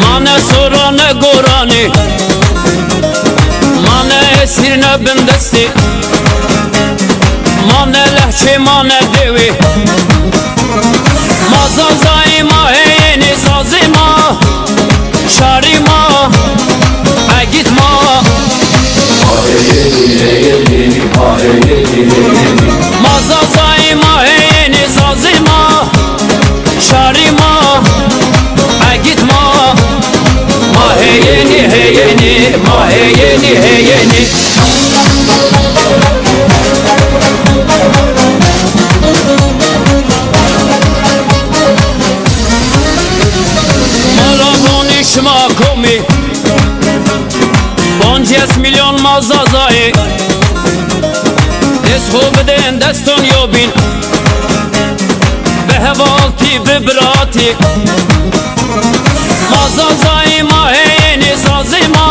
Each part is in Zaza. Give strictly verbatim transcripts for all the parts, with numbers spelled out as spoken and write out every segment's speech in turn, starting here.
Mane sora ne goranî, mane esîr ne bindestî, mane lehçê mane dewî. Ma Zazayî ma heyênî Zazî ma, şarî ma, egît ma. Ma Zazayî ma heyênî Zazî ma, şarî ma, egît ma. Ma heyênî heyênî, ma heyênî heyênî. Ma ra vonî şima komî, poncês milyon ma Zazayî. Dest xo bidên deston yobîn, bi hevaltî, bi biratî. Ma Zazayî ma heyênî Zazî ma,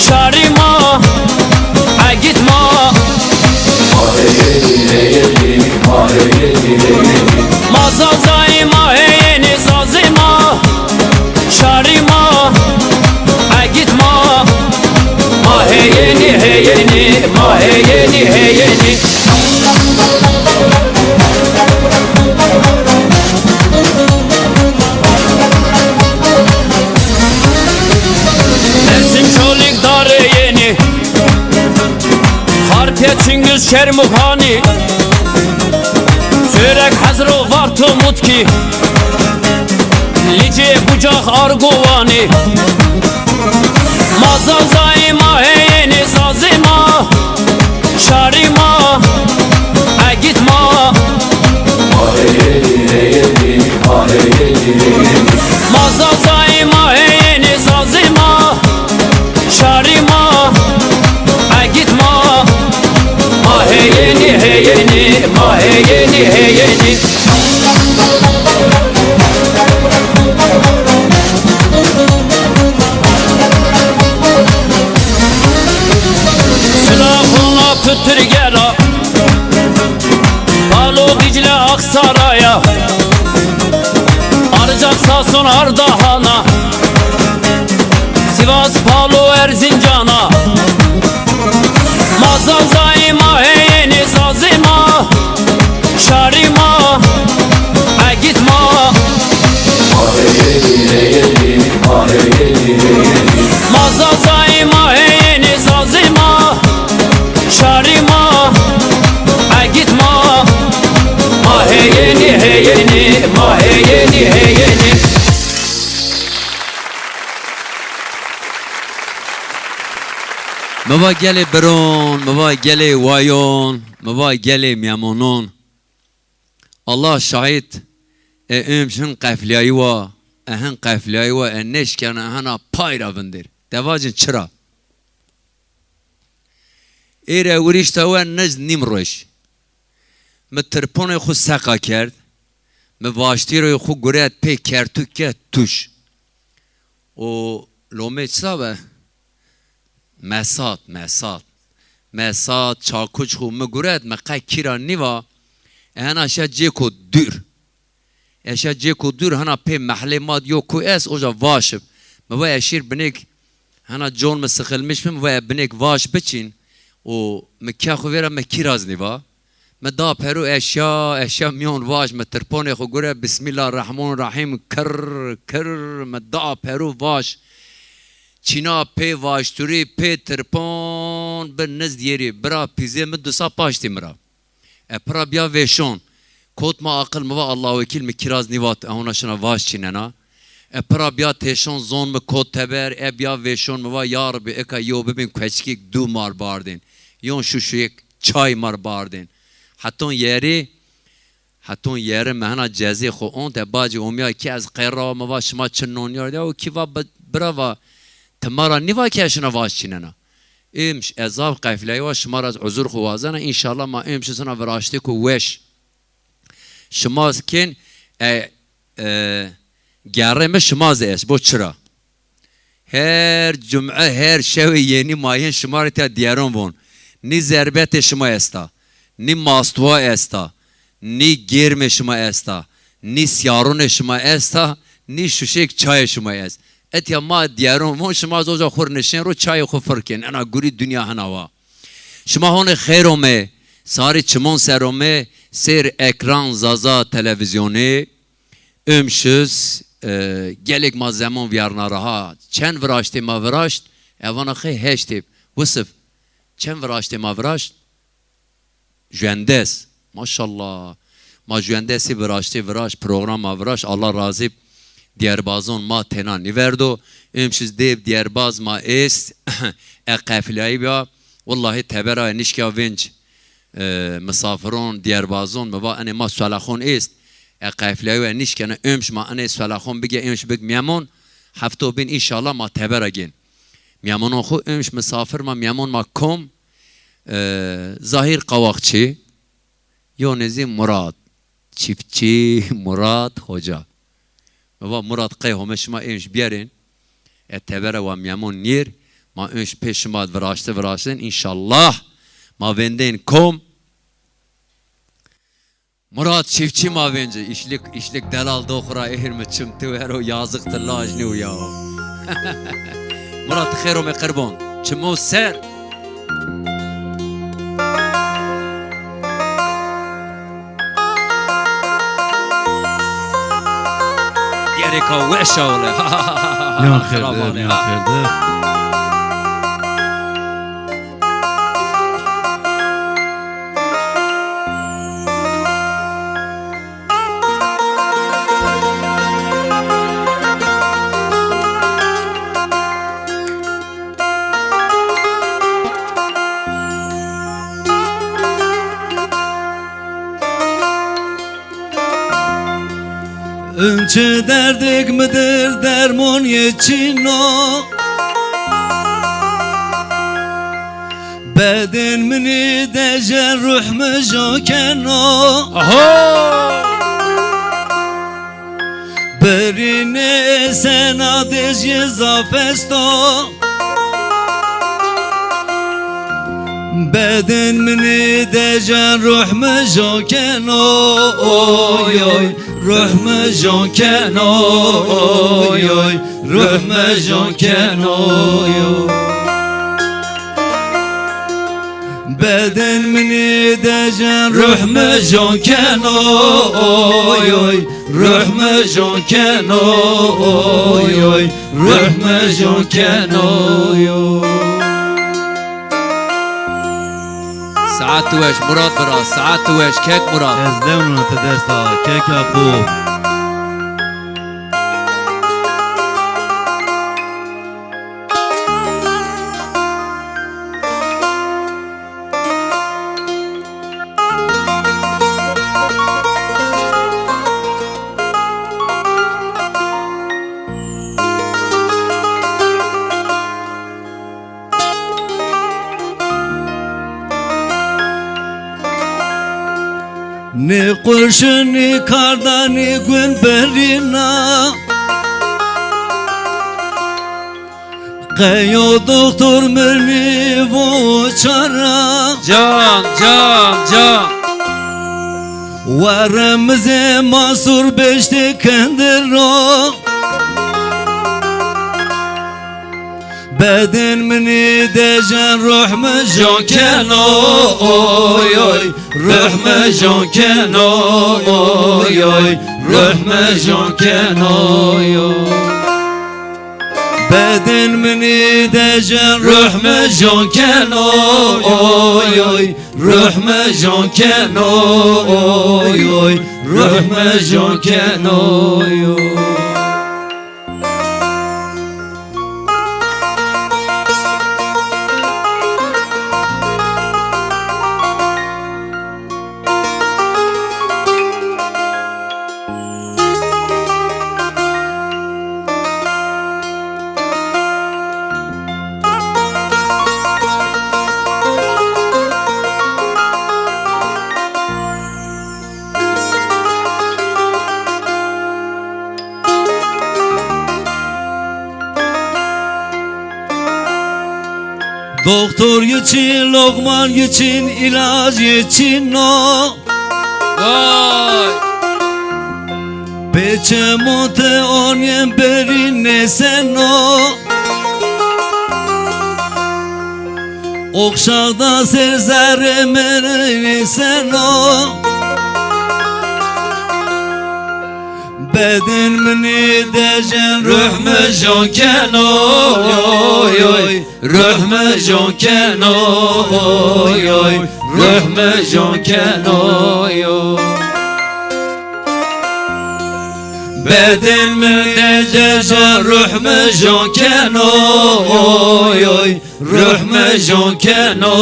şarî ma, egît ma. Ma Zazayî ma heyênî Zazî ma, şarî ma, egît ma. Ma heyênî heyênî, ma heyênî heyênî. Erzîm Çolîg Darê Yenî, Xarpêt Çingîz Şermûxanî, Sêwreg Hezro Varto Mutkî, Licê Bucax Argowanî. Ma Zazayî ma heyênî Zazî ma, şarî ma, egît ma. Ma Zazayî ma heyênî Zazî ma, şarî ma, egît ma. Ma heyênî heyênî, ma heyênî heyênî. Sila xona pitirgera, Palo Dîcle Aksaraya, Arcak Sason Ardahana, Sivas Palo Erzincana. Ma Zazayî ma heyênî Zazî ma, şarî ma, egît ma. Ma Zazayî ma heyênî Zazî ma, şarî ma, egît ma. Ma heyênî heyênî, ma heyênî heyênî. Mi va gelê biron, mi va gelê wayon, mi va gelê mîyemonon. Allah şahid, e, êmc hin qeflîyayî wa, e, hin qeflîyayî wa, e, nêşkena hena pay ra vindir. De vacin çira? Êre wirîşta we nizd nîm roj. Mi tirponê xwu seqa kerd. Mi vaştîroyê xwu guret pê kertuk ke tuş. Û lomê çisa be? Mesat, mesat. Mesat, çakuç xwu mi guret, mi qe kî ra nîva. E hena şe cêko dûr. E şe cêko dûr, hena pê mehlê ma di yo ku est, oca vaş ib. Mi va e şîr binêk, hena con mi sixilmiş bi, mi va e binêk vaş biçîn. Û mi ke xwu vêra, mi kî ra zî nîva. Mi da peru, eşya, eşya mîyon vaş, mi tirponê xwu gure, Bismîllahirrahmanirrahîm, kirr, kirr, mi da peru vaş. Çîna pê vaşturî, pê tirpon, bi nizd yerî, bira pîzê mi dusa paştî mi ra. E pira bîya vêşon. Kot ma aqil, mi va Allah wekîl, mi kî ra zî nîvat, e hona şina vaş çînena. E pira bîya têşon, zon mi kot teber, e bîya vêşon, mi va ya Rebî, eka yew bibîn kueçikêk dû mar bardên. Yon şuşuyêk çay mar bardên. Heton yerî, heton yerî mi hena cezê xwu ont, e bacî omîya kî ez qey ra, mi va şima çi non yar? Ya o kî va bi-, bira va, ti ma ra nîva kî ez şina vaş çînena. Êmş ez zaf qefleyî wa, şima ra ez uzur xwu wazena, înşallah ma êmş zî sina viraştêko weş. Şima kên, e, e, gerrê mi şima zî est, bo çira? Her cum'e, her şewê yenî ma yên şima rê tîya dîyeron von. Nî zerbetê şima esta, nî mastwa esta, nî gêrmê şima esta, Nî sîyaronê şima esta, nî şuşeyêk çayê şima est. Etya ma dîyeron von şima zoca xwu rê nişên ro çayê xwu firkên. Ena gurî dinya hina wa. Şima honê xeyr omê, sarî çimon ser omê, sêr ekran Zaza televîzyonî. Ömşüz, e, gelêk ma zemon vîyarna ra ha. Çend viraştê ma viraşt, e vana xey heştê. Wisif, çend viraştê ma viraşt? Juendes. Maşallah. Ma juendesî viraştê viraşt, programa viraşt. Allah razî b. Dîyerbazon ma tena nîverdo. Ömşiz dêb dîyerbaz ma êst. E qeflîyayî bîya. Wellahî tebera nîşkîya vênc, e, misafiron, dîyerbazon mi va enê ma solaxon êst. E qeflîyayî we nîşkena ömş ma enê solaxon bigê, ömş big mîyemon. Hefto bin înşallah ma tebera gên. Mîyemonon xwu ömş misafir ma, mîyemon ma kom, e, Zahîr Qawaqçî, yonê zî Murat Çiftçî, Murat Hoca. Mi va Murat qey home şima ênş bîyerên, e tebera wa mîyemon nîr, ma ênş pê şima viraşte viraştên, înşallah ma vêndên kom. Murat Çiftçî ma vênci, îşlik, îşlik delal do xwu ra êr mi çim ti wero, yazık ti laj nîyo ya. Murat xêr omê qirbon. Çimo ser. Gereka weş a wele. Nîyan xêr de, nîyan xêr de. In çi derdêk mi dir dermonê çin o. Bedên minî dejen ruh mi jo keno. Aho! Birînê sena dejî zaf esto. Bedên minî dejen ruh mi jo keno, oy oy, ruh mi jo keno, oy oy, ruh mi jo keno, oy oy. Bedên minî dejen ruh mi jo keno, oy oy, ruh mi jo keno, oy oy, ruh mi jo keno, oy oy. Saet weş Murat bira, saet weş kek Murat. Ez dewnuna ti desta, kek Yaqûb. Nê qurşunî kardanî gun berîna. Qeyo doktor minî vo çara. Can, can, can. Were mizê masur beştê kendir ro. Bedên minî dejen ruh mi jon keno, oy oy. Ruh mi jon keno, oy oy. Ruh mi jon keno, oy oy. Bedên minî dejen ruh mi jon keno, oy oy. Ruh mi jon keno, oy oy. Ruh mi jon keno, oy oy. Doktor yi çin, lokman yi çin, îlac yi çin o. Vay! Pê çimon ti onîyên birî nêseno. Oxşaxda ser zerrê mi nîseno. Bedên mi nîdejên, ruh mi jon keno, oy, oy. Ruh mi jon keno, oy, oy. Ruh mi jon keno, oy. Bedên mi nêdejên, ruh mi jon keno, oy, oy. Ruh mi jon keno,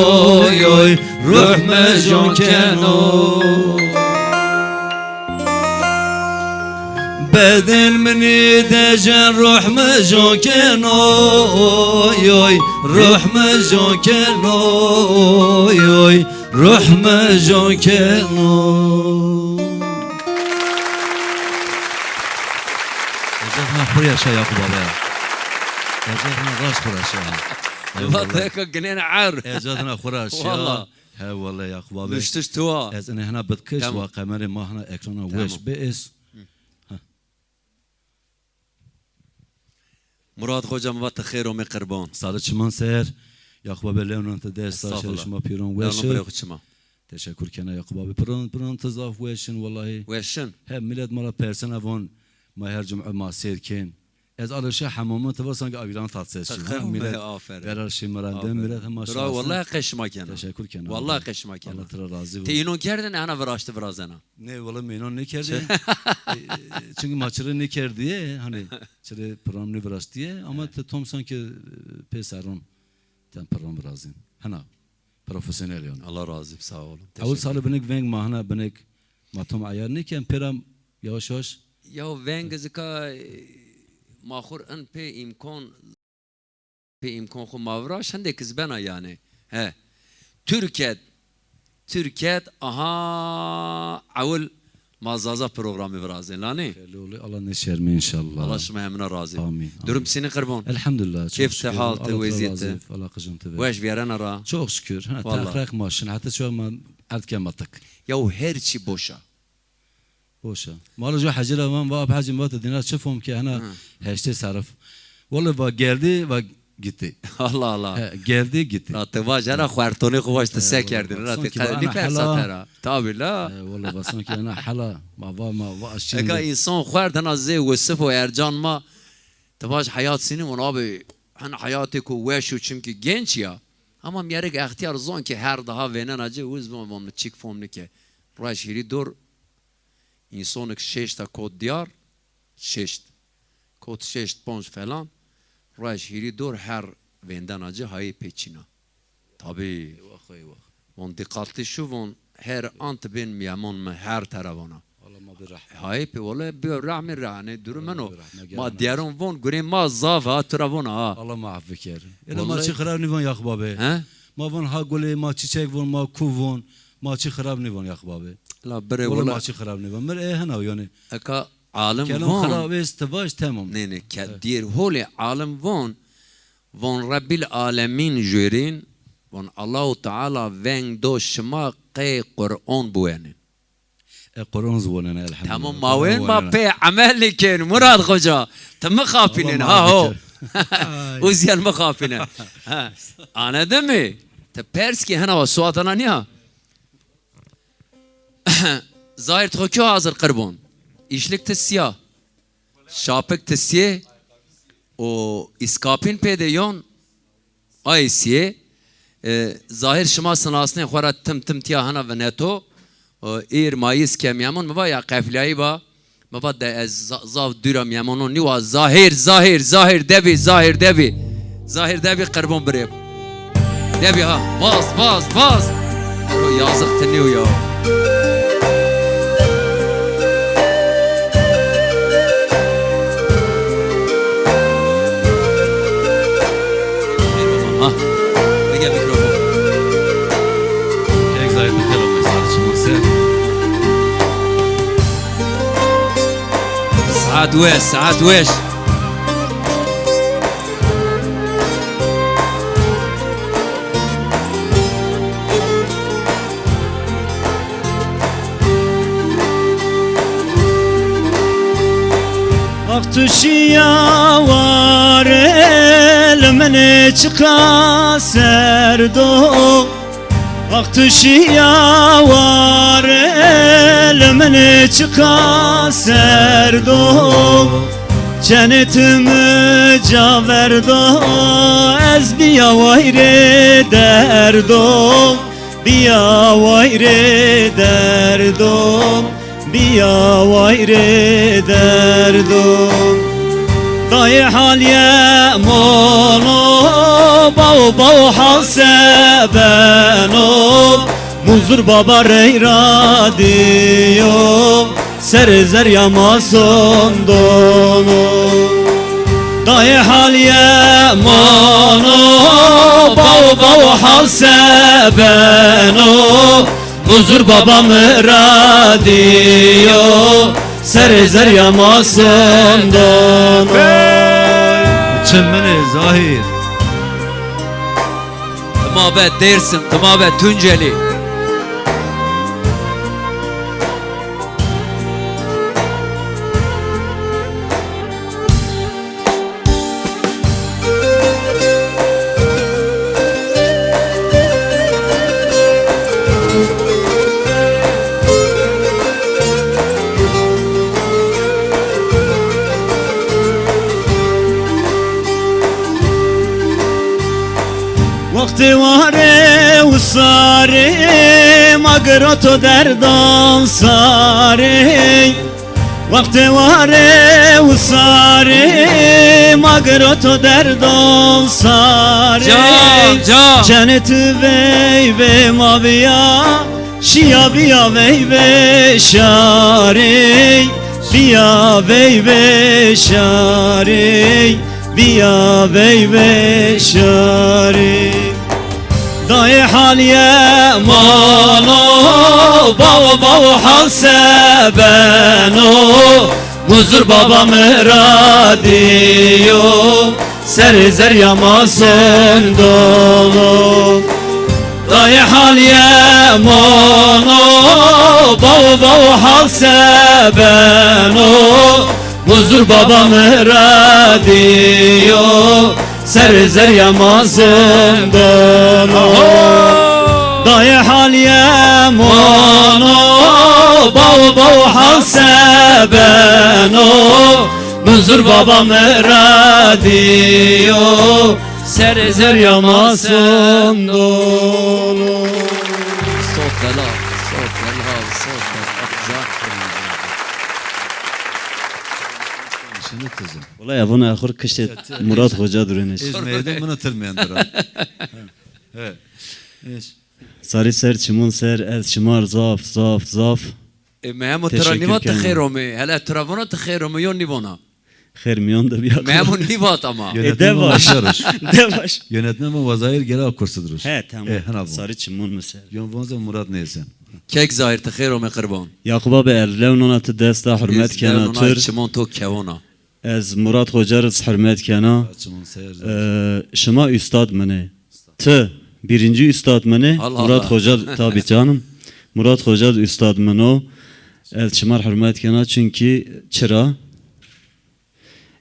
oy, oy. Ruh mi jon keno. Bedên mi nîdejên, ruh mi jon keno, oy, oy. Ruh mi jon keno, oy, oy. Ruh mi jon keno. Ecazna xwu yaşa Yakup abi ya. Ecazna raşt xwu yaşa. Eyvallah. Vateka ginên er. Ecazna xwu yaşa. Valla. He wele Yakup abi. Nuştiş tuwa. Ez ene hena bitkış. Tamam. Wa kamerê ma hena ekrana weş bi ez. Hı. Heh. Murad Xoca, mi va ti xêr omê qirban. Sare çiman ser. Yakup abi lewnan ti dest, estağfurullah, şima pîron weş. Lewnan birê xo çima. Teşekkür kena Yakup abi. Pîron, pîron ti zaf weş in wellahî. Weş in. He milet ma ra persena von ma her cum'e ma sêr kên. Ez alışa hemamı ti va sanki aviran tat ses çin. Ha, milet aferin. Berar şi mirandem milet hem maşallah. Bravo, wellahî qe şima kena. Teşekkür kena. Wellahî qe şima kena. Allah ti ra razî bo. Ti înon kerdin, hena viraşti virazena. Ne, wele mi înon nêkerdî. E, e, çünkü ma çirê nêkerdîye, hani çirê program nêviraştîye, ama ti tom sanki, e, pê serron ten program virazîn. Hena, profesyonel yani. Allah razı olsun, sağ olun. Ewil sali binik veng ma hena binik ma tom ayar nêken, pêra yavaş yavaş. Ya veng zika, e, ma xur in pê îmkon Pê îmkon xwu ma viraşt, hindêk iz bena yanî. He. Türked, Türked, aha, ewil ma Zaza programî virazên, la nê? Xeylê olê, Allah nêşermê înşallah. Allah şima hemina razî. Amîn, amîn. Durum sînî qirban. Elhamdulillah, çok şükür. Keyf ti, hal ti, wezîyet ti. Allah razı olsun. Allah qijin ti ver. Weş vîyerena ra. Çok şükür. Ha, vallahi. Teqreq ma şin, heta şu an ma erd kema tık. Yaw her çî boş a. Boş a. Ma ra jo hecî ra van, va, "Abi hecî, mi va ti dînar çi fom ke hena heştê serif?" Wele va geldi, va gitti. Allah Allah. He, geldi, gitti. La ti vaj hena xwertonê xo vaj ti se kerdin, ra ti qedê nîfersa te ra. Tabi la. He, wele va sanki hena hela. Ma va, ma va şîn. Eka însan xwerd hena zê Wisif û Ercan ma, ti vaj heyat sînî von abi, hena heyatêko weş o çünkü genç ya. Ama mîyerik extîyar zon ki her daha vênena ci, wiz von, von mi çîk fom nike. Roj hîrî dor, însonik şeşta kot diyar, şeşt. Kot şeşt ponc falan, roj hîrî dor her vêndena ci hayê pê çîna. Tabi. Eyvah, eyvah. Von dîqatli şu von, her ant bên mîyemon mi her tera vona. Allah ma bi rehm. Hayê pê wele bi rehmê rehnê duru min o. Ma dîyeron von gurê ma zaf a, tu ra vona ha. Allah ma af biker. Ela ma çi xirab nîvon Yakup abi. He? Ma von ha gulê, ma çiçek von, ma ku von. Ma çi xirab nîvon Yakup abi. La birê wele ma çi xirab nîvon. Mir e hena yanî. Eka alim von. Kelam xirab est ti vaj temam. Nê, nê, ke dîr holê alim von. Von Rebbil Alemîn jûrîn. Von Allahu Teala veng do şima qey Qur'on biwenên. E, Qur'on zî wonena elhamdulillah. Tamam, ma wen ma pê emel nîkên, Murad Xoca. Ti mi xapînên, ha ho. Uzyen mi xapîne. Ha. Anladın mı? Ti pers ki hena wa suatana niya. Zahir ti xo kî hazir qirbon. Îşlik ti siya. Şapik ti siyê. O îskapîn pê de yon. Ay siyê. E, Zahir şima sinasnê xo ra tim tim tiya hana vineto. E, îr mayis ke mîyemon mi va ya qeflîyayî ba. Mi va de ez za-, zaf dûra mîyemonon nîwa. Zahir, Zahir, Zahir de bî, Zahir de bî. Zahir de bî qirbon birê. De bî ha. Vaz, vaz, vaz. O yazık ti nîyo ya. Ha. Bige mikrofon. Kek zayıf bir kere olmaz. Saat weş, saat weş. Tu şiya warê li min ê çiqa serd o. Wext tu şiya warê li min ê çiqa serd o. Çenê tu mi ca verdo, ez bîya wayrê derdo. Bîya wayrê derdo, bîya wayrê derdo. Dayê halîye mono, bawo, bawo hal se beno. Muzur baba rey ra dîyo, serê zerrîya ma sondono. Dayê halîye mono, bawo, bawo hal se beno. Muzur baba mi ra dîyo, serê zerrîya ma sondono. Çim min ê Zahîr. Ti ma ve Dêrsim, ti ma ve Tuncelî. Wextê warê wisarê ma giroto derdan sarê. Wextê warê wisarê ma giroto derdan sarê. Can, can. Çenê tu veyvê ma bîya, şiya bîya veyvê şarê. Bîya veyvê şarê, bîya veyvê şarê. Dayê halîye mono, bawo, bawo hal se beno. Muzur baba mi ra dîyo, serê zerrîya ma sondono. Dayê halîye mono, bawo, bawo hal se beno. Muzur baba mi ra dîyo, serê zerrîya ma sondono. Dayê halîye mono, bawo, bawo hal se beno. Muzur baba mi ra dîyo, serê zerrîya ma sondono. Sot delal, sot delal, sot delal. Şimdi tizim. Wela evona exur kiştê Murat Xoca durênê. Ez meyde mına tirmendira. He. Sarî ser çimon ser, ez şima r zaf, zaf, zaf. E, Mehemo, tira nîvat ti xêr omê. Hele tira vona ti xêr omê, yo nîvona. Xêr mîyon de bîya. Mehemo nîvat ama. E, de baş. De baş. Yönetmen mi Vazayir gela kursu duruş. He, tamam. E, hena bu. Sarî çimon mi ser. Yon vonze Murat neyse. Kek Zahîr, ti xêr omê qirban. Yaqub abi, ez lew nona ti desta, hurmet kena tur. Çimon to kewona. Ez Murat Xoca rê hurmet kena. Çimon ser. E, şima ustad min ê. Ti birinci ustad min ê. Allah Murat Allah. Xoca, tabi canım. Murat Xoca ustad min o. Ez çima r hurmet kena çünkü çira.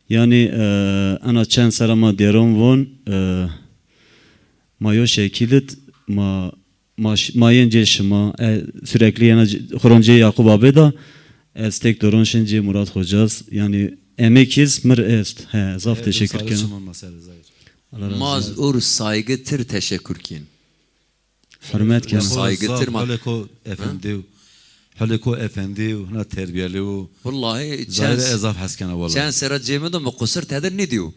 Yani, e, ena çend sera ma dêron von, e, ma yo şekil id, ma, ma, ş-, ma yên cê şima, e, sürekli yena c-, xuron cê Yaqub abi da, ez tek doron şin cê Murat Xoca z. Yani emek iz mir est. He, zaf teşekkür kena. Allah razı olsun. Ma z ur saygı tir teşekkür kin. Hurmet kena. Saygı tir ma. Hulê ko efendi. Hulê ko efendi, hina terbiyeli o. Vallahi Zahîr ez zaf hes kena vallahi. Çend sera cê mi do mi qusur tedir nîdîyo.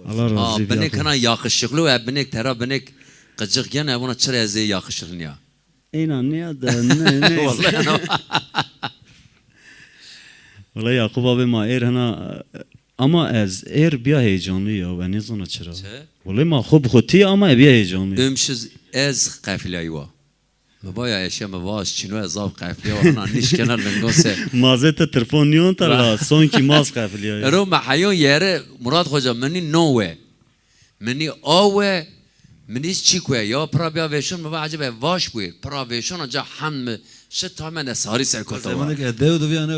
Allah razı olsun. Binek hina yakışıklı ve binek tera binek qicik gene, evona çira ez ê yakışıklı niya. Eyna niya de ne, ne. Vallahi no. Vallahi Yaqub abi ma êr hina. Ama ez êr bîya heyecanlı ya, ben nêzana çira. Çi? Wele ma xo bi xo tî ama bîya heyecanlı. Ümşiz ez qeflîyayî wa. Mi va ya eşe mi vaj çîno ez zaf qeflîya wa, hina nîşkena lingon se. Ma zê ti tirfon nîyon ta la, sonkî ma z qeflîyayî. Ero mi heyon yere Murat Xoca, minî no we. Minî a we, minî çîk we. Ya pira bîya vêşon, mi va ecebe vaş bûye. Pira vêşon, ancak hend mi şi tamene sarî ser kota wa. Zemanek e dew de bîya ne.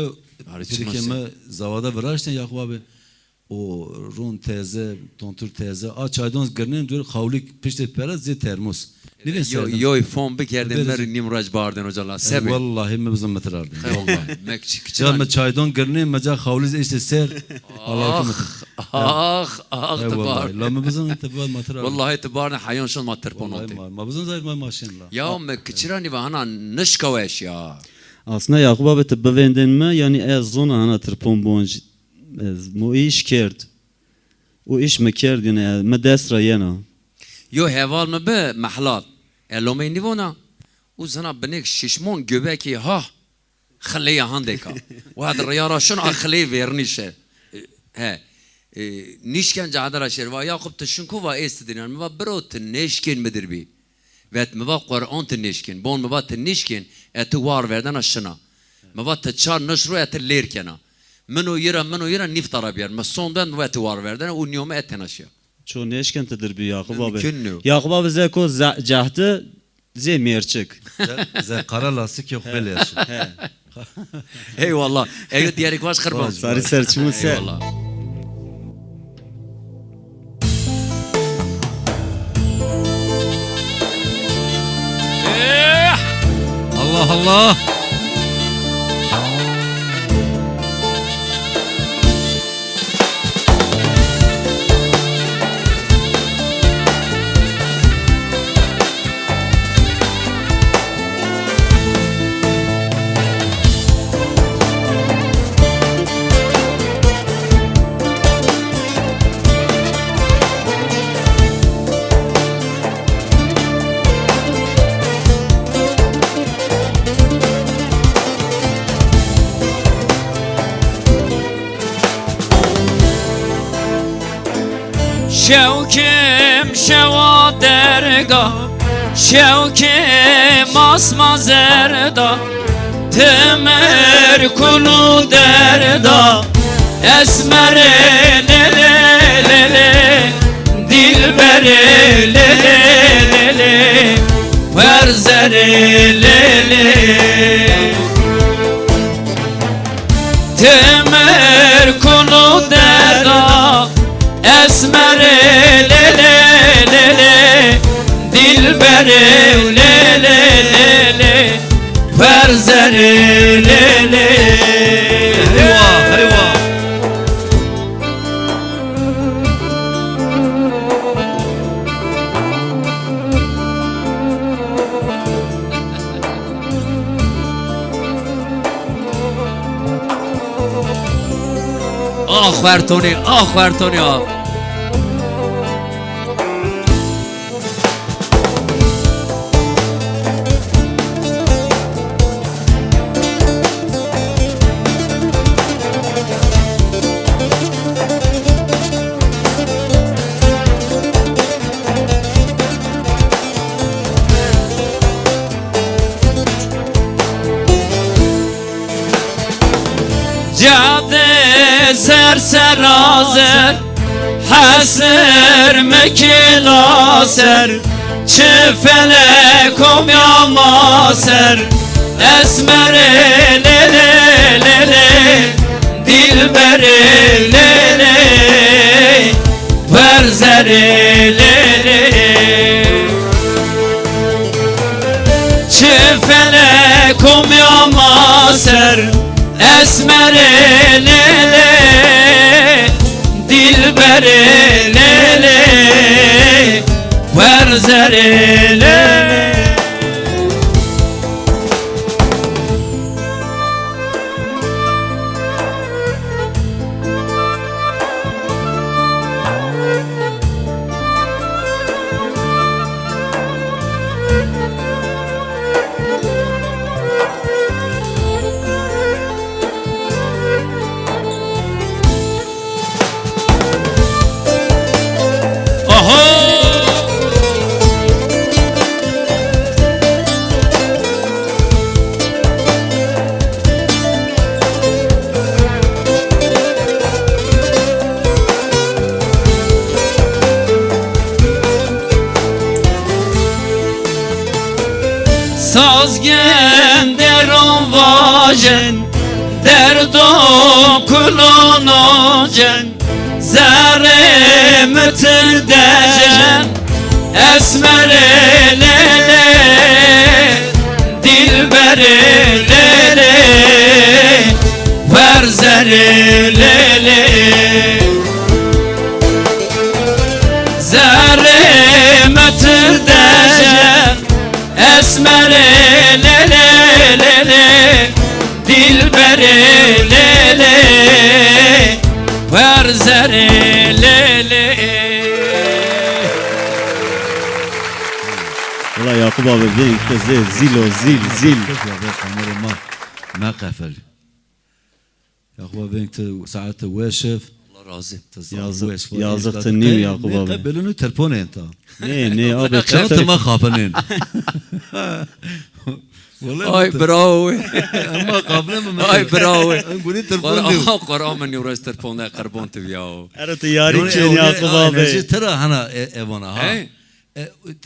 Sarî çima se. Mi zavada viraştên Yaqub abi. O rûn teze, tontur teze. A çaydan girnên dur xawlîk piştê pere zê termos. Nivên Yo, serdim. Yoy fon bikerdên Beriz. Mer nîmrac bardên hoca la. E, Sebê. Wellahî mi bizin mitir ardin. He, wellahî. Mek çi-, çi-, Ya mi çaydan girnên, mi ca xawlîz eşte ser. Allah Ah, kim ah, ah, E, ti wellahî. Bar. La mi bizin ti bar mitir ardin. Wellahî ti bar ne hayon şon ma tirpon Wellahî onte. Ma, ma bizin zayr ma maşin la. Ya Ha. mi kiçira niva hana nişka weş ya. Aslında Yakup abi ti bivêndên mi, yanî ez zona hana tirpon bonc. Ez mo îş kerd. O îş mi kerd, yanî, e, mi dest ra yena. Yo heval mi bi mehlal. E lomey nîvona. U zina binêk şişmon göbekî ha. Xileyê handêka. Wa di riya ra şun a xileyê vêrnîşe. E, he. E, nîşken cade ra şêr. Va Yakup ti şin ku va êsti dînan. Mi va biro ti nêşkên mi dir bî. Vet mi va Quran ti nêşkên. Bon mi va ti nêşkên, e ti war verdena şina. Mi va ti çar niş ro e ti lêr kena. Min û yi ra, min û yi ra nîfta ra bîyer. Mi son ben mi va e ti war verdena û nîyo mi e tena şiya. Ço nêşken ti dir bî Yakup abi. Mümkün nîyo. Yakup abi zeko ze-, cehdi zê mêrçik. Ze-, ze qara lastikê xo belê şi. He. Eyvallah. Ege diyarek baş qirban. Sarı ser çimun ser. Eyvallah. Eh! Allah Allah. Şewkim şewa derga, şewkim asma zerda, timir kunu derda, esmerê lele lele, dilberê lele lele, werzerê lele. Timir kunu derda, esmerê lele lele, dilberê lele lele, werzerê lele. Eyvah, eyvah. Ah Xwertonî, ah Xwertonî, ah. Cade ser sera zer, hesir mekila ser, çi felek omya ma ser, esmerê lele lele, dilberê lele, werzerê lele. Çi felek omya ma ser, esmerê lele, dilberê lele, werzerê lele. Oho! Saz genderon vajen, derdo kulon ocen, Esmerê lê lê, dilberê lê lê, werzerê lê lê. Zerrê mi ti deje, esmerê lê lê lê lê, dilberê lê lê, werzerê lê lê. Wela Yakup abi, veng ti zê zîl o, zîl, zîl. Ya be, kamerê ma, me qefil. Yakup abi, veng ti saete weş ib. Allah razı. Ti zaf weş ib. Yazık ti nîyo Yakup abi. Qe belûnû telfonên ta. Nê, nê, abi, çi telefon? Ti ma xapinên. Ay bravo. Ama xapinên mi? Ay bravo. Gurî telefon nîyo. Qora, qora, min nîyo rest telefon de qerbon ti ya. Ero ti yarî çên Yakup abi. Enerji tira hana e, evana ha.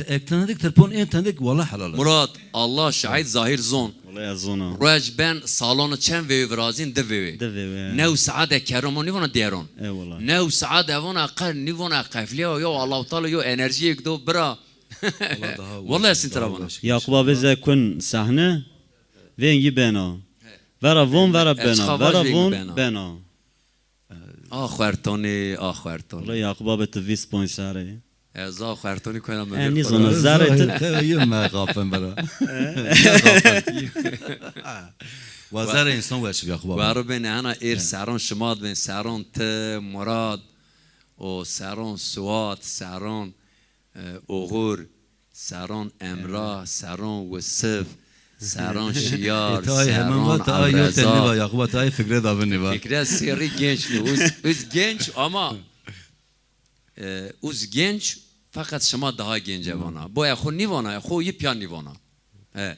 Ek tendik telefon, en tendik, wala helal. Murat, Allah şahid, Zahir zon. Wala ez zona. Ruej ben salonu çend vêwê virazîn, di vêwê. Di vêwê. New saat e kerron, o nîvona dêron. E wala. New saat e vona qe, nîvona qeflîya, yo Allahu Teala yo enerjîyêk do bira. Wala ez sîn tira vona. Yakup abi ze kun sahne. Vengî bena. Vera von, vera bena. Vera von, bena. A xwertonî, a xwertonî. Wala Yakup abi ti vîst ponc serrî. Ez a xwertonî kena mi. E, nîzona zerrê ti. Te yê me xapin bira. Wa zerrê însan weş ib Yakup abi. Wero bêne hena êr serron şima di bên, serron ti, Murad, o serron Suat, serron, e, Oxur. Serron Emrah, serron Wisif, serron Şiyar, serron Evreza. Yakup abi, te ay fikre da binî va. Fikre serrî genç nî. Uz, uz genç ama, e, uz genç, feqet şima daha genc e vana. Boya xo nîvana, xo yî piya nîvana. He.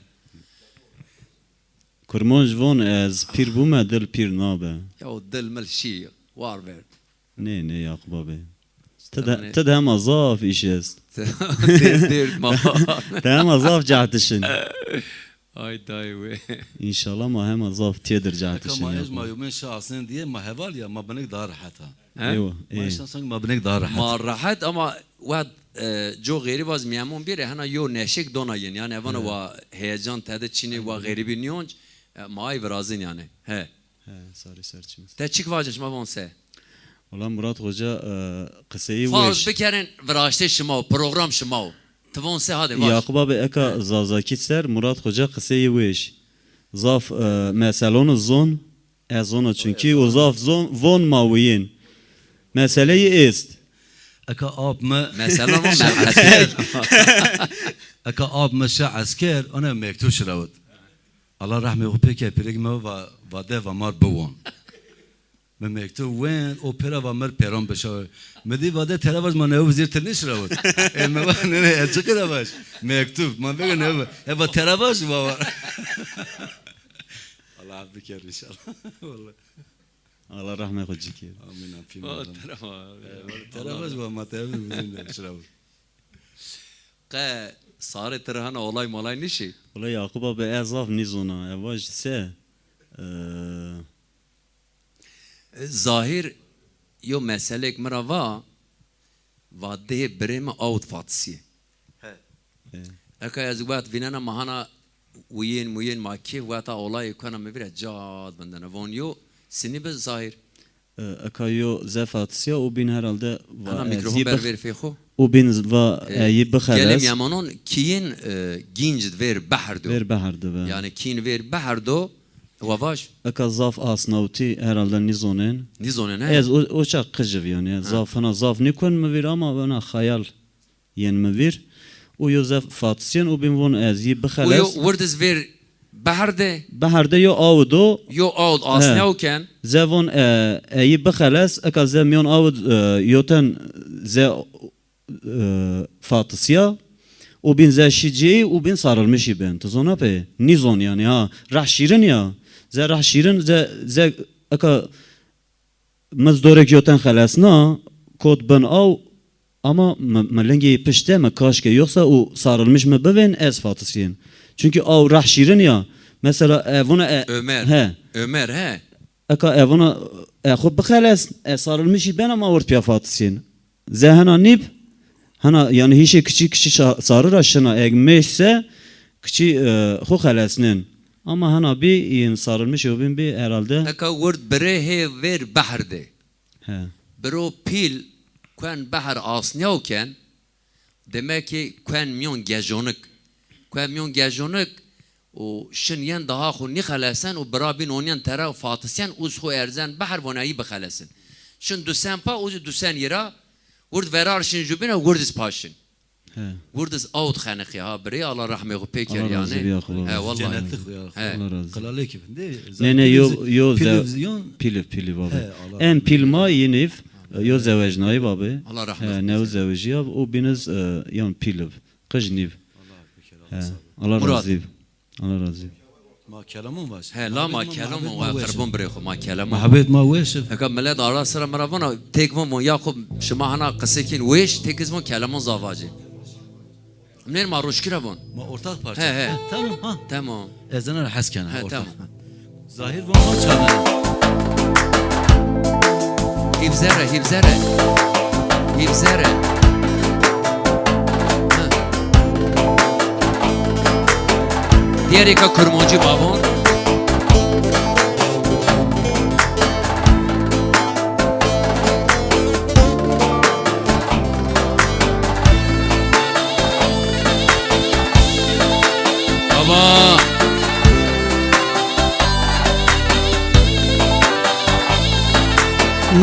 Kurmanc von ez pîr bûme, dil pîr nabe. Ya o dil mil şî, war verd. Nê, nê Yakup abi. Ti de, ti de hema zaf îş est. Dêr, dêr ma. Ti hema zaf cehd dişin. Ay dayê wê. Înşallah ma hema zaf têdir cehd dişin. Eka ma ez ma yomên şi asnên diye ma heval ya, ma binik daha rehet ha. He? Eywa, ma ey. Şansang ma binik daha rehet. Ma rehet ama wet, e, co xerîb az mîyemon bîre hena yo neşêk dona yin. Yani evana wa heyecan tede çinî, wa xerîbî nîyonc, e, ma ay virazin yani. He. He, sarî ser çimis. Te çik vajin, şima von se? Wala Murat Xoca, e, qiseyî weş. Farz bikerin, viraştê şima o, program şima o. Ti von se, hadi vaj. Yakup abi, eka Zazakî ser, Murat Xoca qiseyî weş. Zaf, e, meselonu zon, ez zona çunkî, o zaf zon, von ma wiyên. Meseleyî est. Eka ap mi. Mesela mı? Esker. Eka ap mi şi esker, ona mektub şirawit. Allah rehmê xo pê ke, pîrek mi va, va de va mar biwon. Mi mektub wend, o pêra va mir pêron bişawe. Mi dî va de tera vaj ma newe vizêr ti nêşirawit. E mi va ne ne, e çiqî ra vaj? Mektub, ma vege newe. E va tera vaj va va. Allah af biker înşallah. Vallahi. Allah rehmê xo ci kir. Amîn, amîn. Tera vaj va ma te vizêr nêşirawit. Qe sarê ti ra hena olay malay nişî? Wela Yakup abi, ez zaf nîzona. Ez vaj se, e, Zahir yo meselêk mi ra va, va dihê birê mi awd fatisî. He. He. Eka ez wet vînena ma hana uyên muyên ma kê weta olayê kena mi vîr e cad vindena. Von yo sinî bi Zahir. E, eka yo ze fatisîya, o bîn herhalde va. Ana mikrofon ber vêr fê xo. O bîn va, e, yî bixeles. Gelê mîyemanon kîyin, e, gînc vêr behr do. Vêr behr do be. Yani kîyin vêr behr do, wa vaj. Eka zaf asnawtî herhalde nîzonên. Nîzonên, he. Ez o, o çax qij ib yani. Zaf hina zaf nîkun mi vîr ama wena xeyal. Yên mi vîr. Û yo zaf fatisîyen û bîn von ez yî bixeles. Û yo wird iz vêr beherde. Beherde yo awid o. Yo awid asnew ken. Ze von, e, e yî bixeles, eka ze mîyon awid, e, yoten ze, e, fatisîya. Û bîn ze şî cêyî û bîn sarılmışî ben. Ti zona pê? Nîzon yani ha. Reh şîrin ya. Ze reh şîrin, ze, ze eka Mi zidorek yoten xelesna, kot bin aw, ama mi, mi lingê yî pişt de, mi kaşke, yoksa û sarılmış mi bivên, ez fatisîyên. Çunkî aw reh şîrin ya. Mesela, e, vuna, e, Ömer. He. Ömer, he. Eka, e, vuna, e, xo bixeles, e, sarılmışî ben ama ort piya fatisîyên. Ze hena nîb, Hena, yanî hîşê kiçî kiçî ça-, sarî ra şina. Eg mêş se, kiçî, e, xwu xelesnên. Ama hena bî, yin sarılmış o bin bî herhalde. Eka wird birê hê vêr behr de. He. Biro pîl kuen behr asnîyaw ken, demek ki kuen mîyon gejonik. Kuen mîyon gejonik û şin yen daha xwu nîxelesen û bira bîn onîyen tera û fatisyen, uz xwu erzen behr, vonayî bixelesin. Şin dusen pa, uzi dusen yi ra, wird verar şin jubîna, wird iz pa şin. He. Wird iz awd xeniqî ha birê, Allah rehmê xwu pê ker yanî. Allah razî bi ya xwu. He, wellahî. Cennetlik ya. He. Allah razî. Qelalê kifin de. Nê, nê, yo, yo, ze-, pîliv, pîliv, pîliv abi. He, Allah. En pîl ma yîniv, yo zewecnayî abi. Allah rehmet. He, neo zewejîya, o bîniz, e, yan pîliv. Qij nîv. He, Allah razî. Allah razî. Ma kelamon vaj. He, la ma kelamon wa qerbon birê xwu, ma kelamon. Muhabbet ma weş. Eka milet ara sira mi ra vona, têk von von, ya xwu şima hana qise kên weş, têk iz von kelamon zaf vacî. Nêr ma ruşkî ra von. Ma ortak parça. He, he. Ha, tamam, ha. Tamam. Ez ena ra hes kena. He, ortak. Tamam. Zahir von, von çarnena. Hîvzere, hîvzere. Hîvzere. Ha. Diyarêka Kurmancî babon. Baba.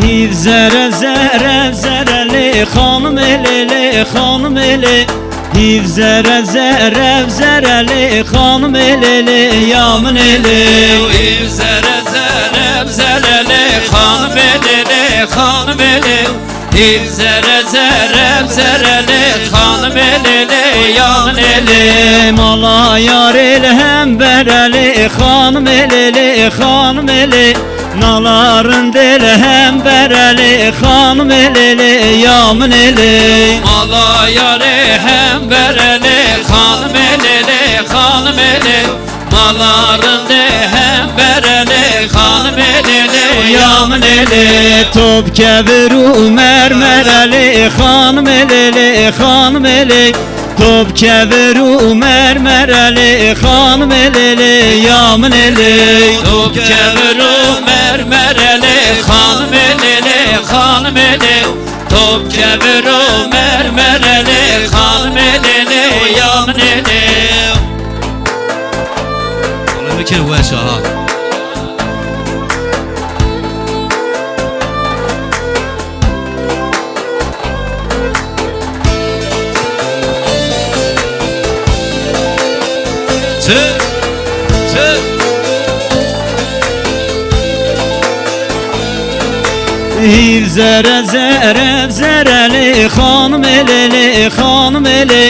Hîv zere zere zere lê xanimê lê, lê xanimê lê. Hîv zere zere zere lê xanimê lê, lê ya min ê lê. Hîv zere zere zere lê xanimê lê, lê xanimê lê. Hîv zere zere zere lê xanimê lê, lê ya min ê lê. Mala yarê li hember e lê xanimê lê, lê xanimê lê. Nala rindê li hember e lê xanimê lê, lê ya min ê lê. Mala yarê hember e lê xanimê lê, lê xanimê lê. Mala rindê hember e lê xanimê lê, lê ya min ê lê. Top kevir û mermer e lê xanimê lê, lê xanimê lê. Top kevir û mermer e lê xanimê lê, lê ya min ê lê. Top kevir û mermer e lê xanimê lê, lê xanimê lê. Top kevir û mermer e lê xanimê lê, lê ya min ê lê. Wele bikir weş a ha. Çi? Çi? Hîv zere zere zere lê xanimê lê, lê xanimê lê.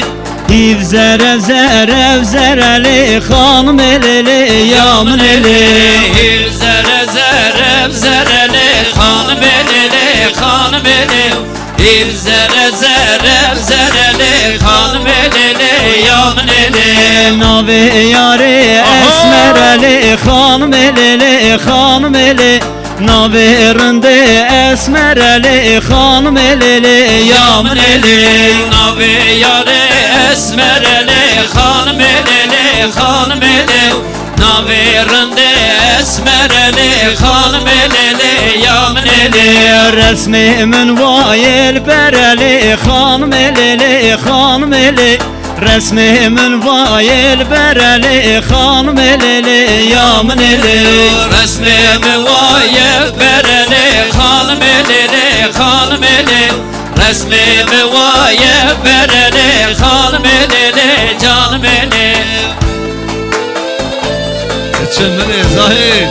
Hîv zere zere zere lê xanimê lê, lê ya min ê lê. Hîv zere zere zere lê xanimê lê, lê xanimê lê. Hîv zere zere zere lê xanimê lê, lê ya min ê lê. Navê yarê esmer e lê xanimê lê, lê xanimê lê. Navê rindê esmer e lê xanimê lê, lê ya min ê lê. Navê yarê esmer e lê xanimê lê, lê xanimê lê. Navê rindê esmer e lê xanimê lê, lê ya min ê lê. Resmê min wayêl ber e lê xanimê lê, lê xanimê lê. Resmê min wayêl ber e lê xanimê lê, lê ya min ê lê. Resmê min wayêl ber e lê xanimê lê, lê xanimê lê. Resmê min wayêl ber e lê xanimê lê, lê canimê lê. Çi min ê Zahîr.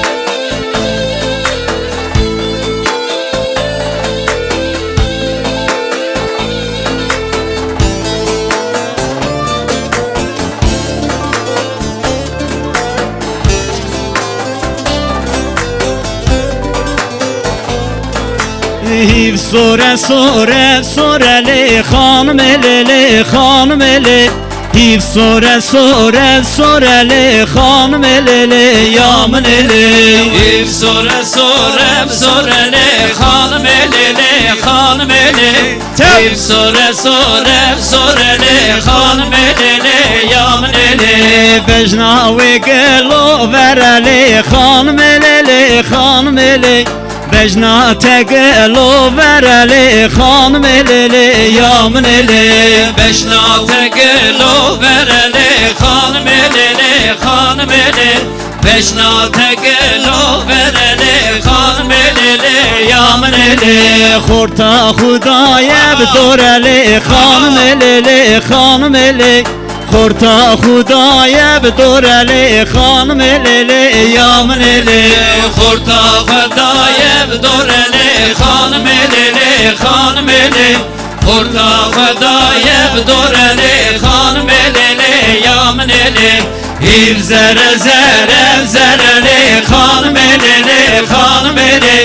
Hîv sore sore sore lê xanimê lê, lê xanimê lê. Îv sore sore sore lê xanimê lê lê yamine lê. Îv sore sore sore lê xanimê lê lê xanimê lê. Îv sore sore sore lê xanimê lê lê yamine lê. Bejna wê gelo vere lê xanimê lê lê xanimê lê. Bejna te gelo vere lê xanimê lê lê yamine lê. Bejna te gelo vere lê xanimê lê lê xanimê lê. Bejna te gelo vere lê xanimê lê lê yamine lê. Xorta Xudaye bidore lê xanimê lê lê xanimê lê. Xorta Xudaye bidore lê xanimê lê lê yamine lê. Xorta Xudaye bidore lê xanimê lê lê xanimê lê. Xorta Xudaye bidore lê xanimê lê lê yamine lê. Îv zere zere zere lê xanimê lê lê xanimê lê.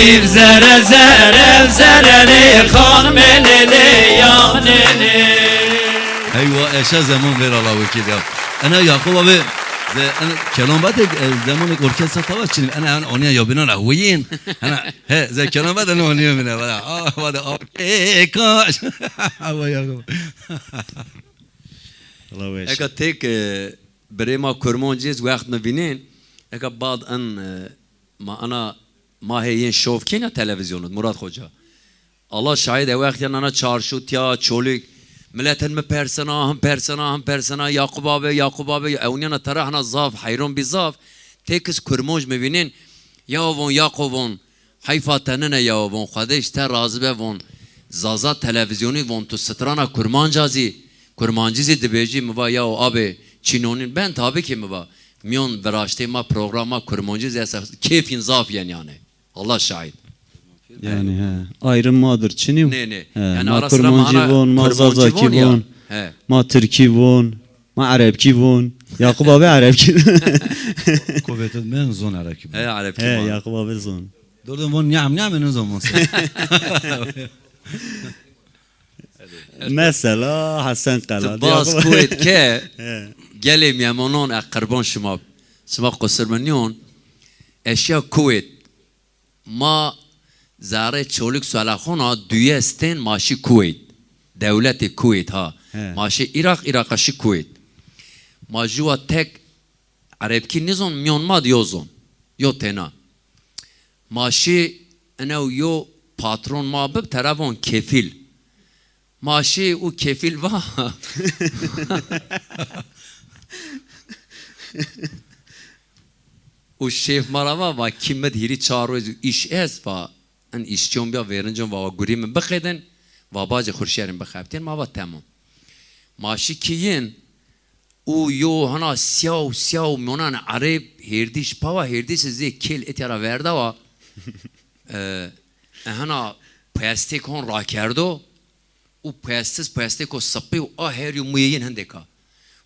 Îv zere zere zere lê xanimê lê lê yamine lê. Eywa, eşa zemon vêr ala wekîl ya. Ena Yaqub abi, ze, ena kelam bate, e, zemonek orkestra tava çin, ena, ena oniya ya binan a huyîn. Ena, he, ze kelam bate, ena oniya bine, vada, a, vada, a, e, e, kaş. Eywa Yaqub. Allah weş. Eka tek, e, birê ma Kurmancî ez wext mi vînên, eka bad en, e, ma ana, ma hê yên şov kêna televîzyonû, Murat Xoca. Allah şahid e, wext ya nana çarşû tiya, Çolîg. Miletin mi persena, him persena, him persena, Yaqub abi, Yaqub abi, ewnîyana tera hina zaf, heyron bî zaf. Tek iz Kurmanc mi vînên, ya von, Yaqub von, heyfa te nine ya von, Xwedê ji te razî be von. Zaza televîzyonî von, tu strana Kurmanca zî, Kurmancî zî dibêjî, mi va, ya abi, çînonîn ben, tabi ki mi va. Mîyon viraştê ma, programa Kurmancî zî esta, kêfîn zaf yen yanî. Allah şahid. Yanî he. Ayrım madır, çinî yo? Nê, nê. He, yanî ma ara sıra ma Kurmancî ana von, ma Kurmancî Zazakî von ya. Von, he, ma Tirkî von, ma Erebkî von. Yaqub abi Erebkî. Kuvvet men zon Erebkî von. He, Erebkî von. He, Yaqub abi zon. Dordun von nyam nyam en zon. Mesela Hesen Qela. Ti bas Kuweyt ke, he, gelê mîyemonon e qirban şima. Şima qusir mi nîyon. Eşya Kuweyt. Ma zerrê Çolîg Suelaxon a duye stên ma şî Kuweyt. Dewletê Kuweyt ha. He. Ma şî Îraq, Îraq a şî Kuweyt. Ma jû wa tek Erebkî nîzon, mîyon ma di yo zon. Yo tena. Ma şî enew yo patron ma bib, tera von kefîl. Ma şî û kefîl va. Û şêf ma ra va, va kî mi di hîrî çar roj îş est, va in îşçîyon bîya vêrincon, va wa gurî min biqedin, va bacê xurşerîn bixebitîn, ma va temam. Ma şî kî yin, û yo hina siyaw siyaw monan Ereb hêrdîş pawa, hêrdîş zê kêl itya ra verdawa. E, e hina pestêk hon rakerdo û pestiz pestêko sipî û a her yo muyê yin hindêka.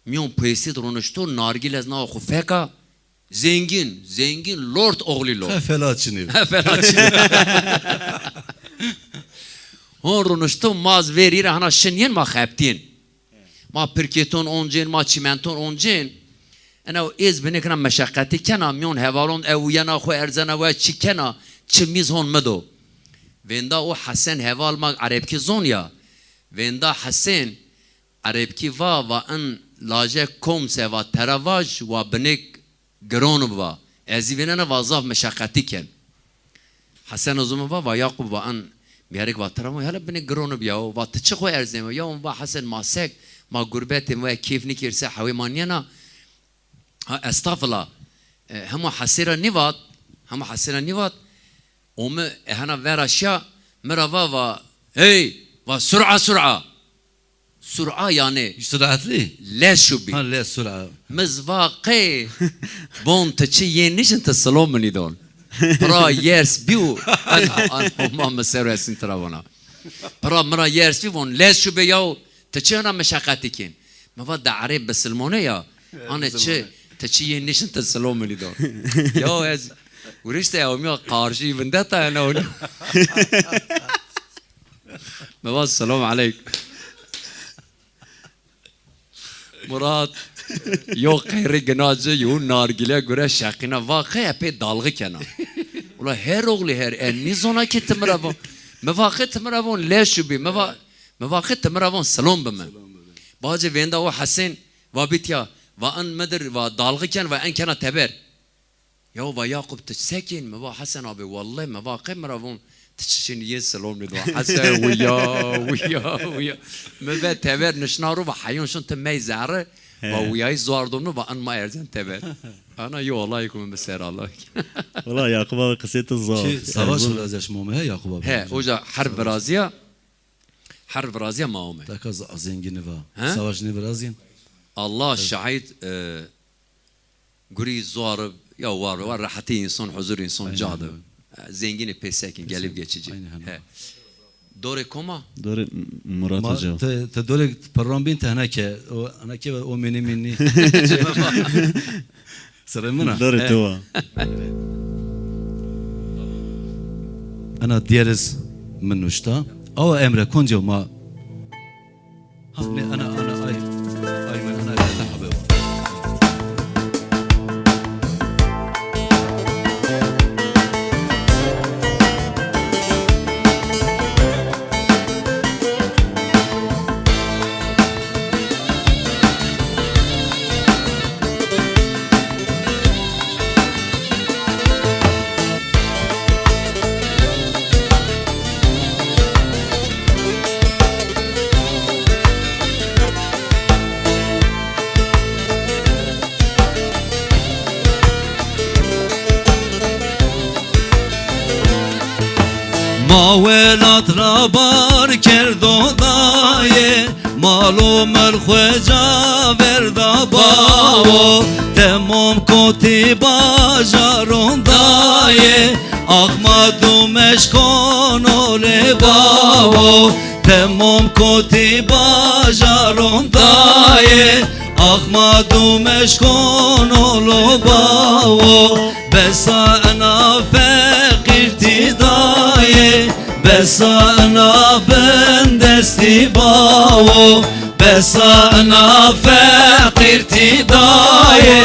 Mîyon pestî di ronişto, nargîle ez nawa xwu feka. Zengîn, zengîn, lord oxlî lord. He, fela çinî. He, fela çinî. Hon ronişto, ma z verî ra hina şin yên, ma xebtîn. Ma pirkêton oncên, ma çîmenton oncên. Ena êz binêk hina meşeqetî kena, mîyon hevalon ewîyena xwu erzena we çi kena, çi mîz hon mi do. Vênda o Hesen heval ma Erebkî zon ya. Vênda Hesen Erebkî va, va in lajek kom se, va tera vaj, wa binêk giron bi va. Ez zî vênena va zaf meşeqetî ken. Hesen o zû mi va, va Yaqub, va in mîyerêk va tira mi, hele binê giron bi ya. Va ti çi xwu erzên? Ya va Hesen ma sek, ma gurbetê mi, kêf nikir se hewê ma nîyena. Ha, estağfurullah. E, hema Hesê ra nîvat, hema Hesê ra nîvat. O mi, e, hena vera şiya, mi ra va, va hey, va sur'a sur'a. Sur'a yanî. Süratli. Lez şubî. Ha, lez sur'a. Mi z va qey, von ti çi yên nişin ti silo mi nîdon. Pira yers bî û an, an, homa mi ser esin tira vona. Pira mi ra yers bî, von lez şubê yaw, ti çi hina meşeqetî kên. Mi va de Ereb bisilmone ya. Ane çi, ti çi yên nişin ti silo mi nîdon. Ya ez wirişte ya, omîya qarşî vindeta ya ne onu. Mi va selam aleyk. Murat, yo qeyrê gina ci, yo nargile gure şeqîna. Va qey epey dalxî kena. Ula her oxlî her, e, nîzona ki ti mi ra von. Mi va qey ti mi ra von leş û bî. Mi va, mi va qey ti mi ra von silom bi mi. Bacê vênda o Hesên, va bîtya, va in midir, va dalxî ken, va en kena teber. Ya va Yaqub, ti se kên? Mi va Hesen abi, wellay mi va qey mi ra von ti çi çin, yê silom nîd. Va Hesen, wiya, wiya, wiya. Mi ve tever nişna ro, va heyon şin ti mey zerre. He. Va wiyayî zor domno, va in ma erzen tever. Ana yo, Allahî ku mi ser Allah. Wela Yaqub abi qisê ti zaf. Çi, savaş virazîya şima mi he Yaqub abi? He, oca herb virazîya, herb virazîya ma ome. Taka z-, zengînî va. He? Savaş nêvirazîn. Allah şahid, e, gurî zuarib, ya war war, rehetî însan, huzur însan ca de. Aynen. E, zengînî pê sekin, gelip geçici. Aynen. He. Dorê koma? Dorê M-, Murat Hoca. Te, te dorê pirran bîn te hena ke, o, hena ke o mînî mînî. Serê min a. Dorê to wa. Ena diyeriz min nuşta. Awa Emre, konca ma. Ha, ne, ana, ana, ay. Ay, men, ana, Fetah abi. Ma welat ra bar kerdo dayê, mal û milx xwu ca verda bawo, temom kotî bajaron dayê, axmat û meşkon olê bawo, temom kotî bajaron dayê, axmat û meşkon olo bawo. Besa ena feqîrtî dayê, besa ena bindestî bawo, besa ena feqîrtî dayê,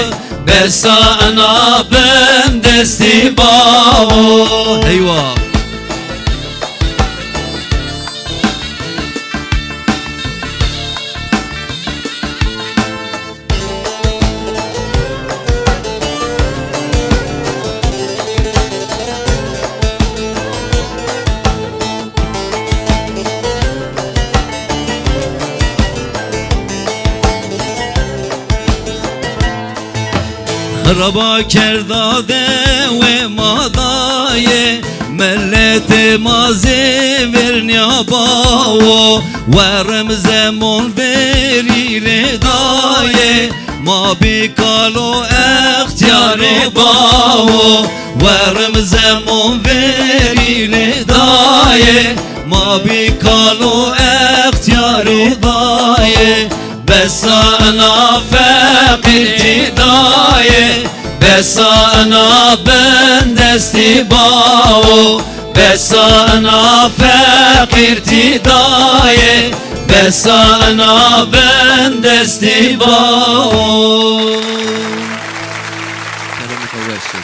besa ena bindestî bawo. Eywa. Xiraba kerda dewê ma dayê, miletê ma zî vernîya bawo, werim zemon verî rê dayê, ma bî kal û extîyarê bawo, werim zemon verî rê dayê, ma bî kal û extîyarê dayê. Besa ena feqîrtî dayê, besa ena bindestî bawo, besa ena feqîrtî dayê, besa ena bindestî bawo. Kelamê xo weş o.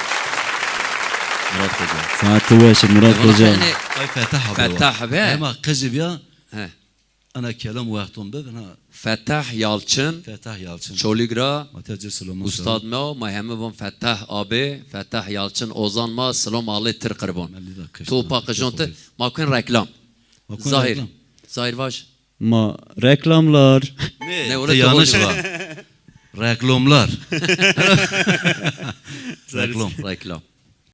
Murat Hoca. Saetê weş, Murat Hoca. Ay Fetah abi. Fetah abi. Hema qijî bîya. He. Ana kelam wexton bib, na. Fetah Yalçın, Fetah Yalçın. Çolîg ra, ma te ci silom, ustad ma, ma heme von Fetah abi, Fetah Yalçın, ozan ma, silom alê tir qirban. To pa qijon ti, ma kuen reklam. Ma kuen Zahir, reklam. Zahir vaj. Ma reklamlar. Ne, ne, te yanlış va. Reklamlar. Reklam. Reklam.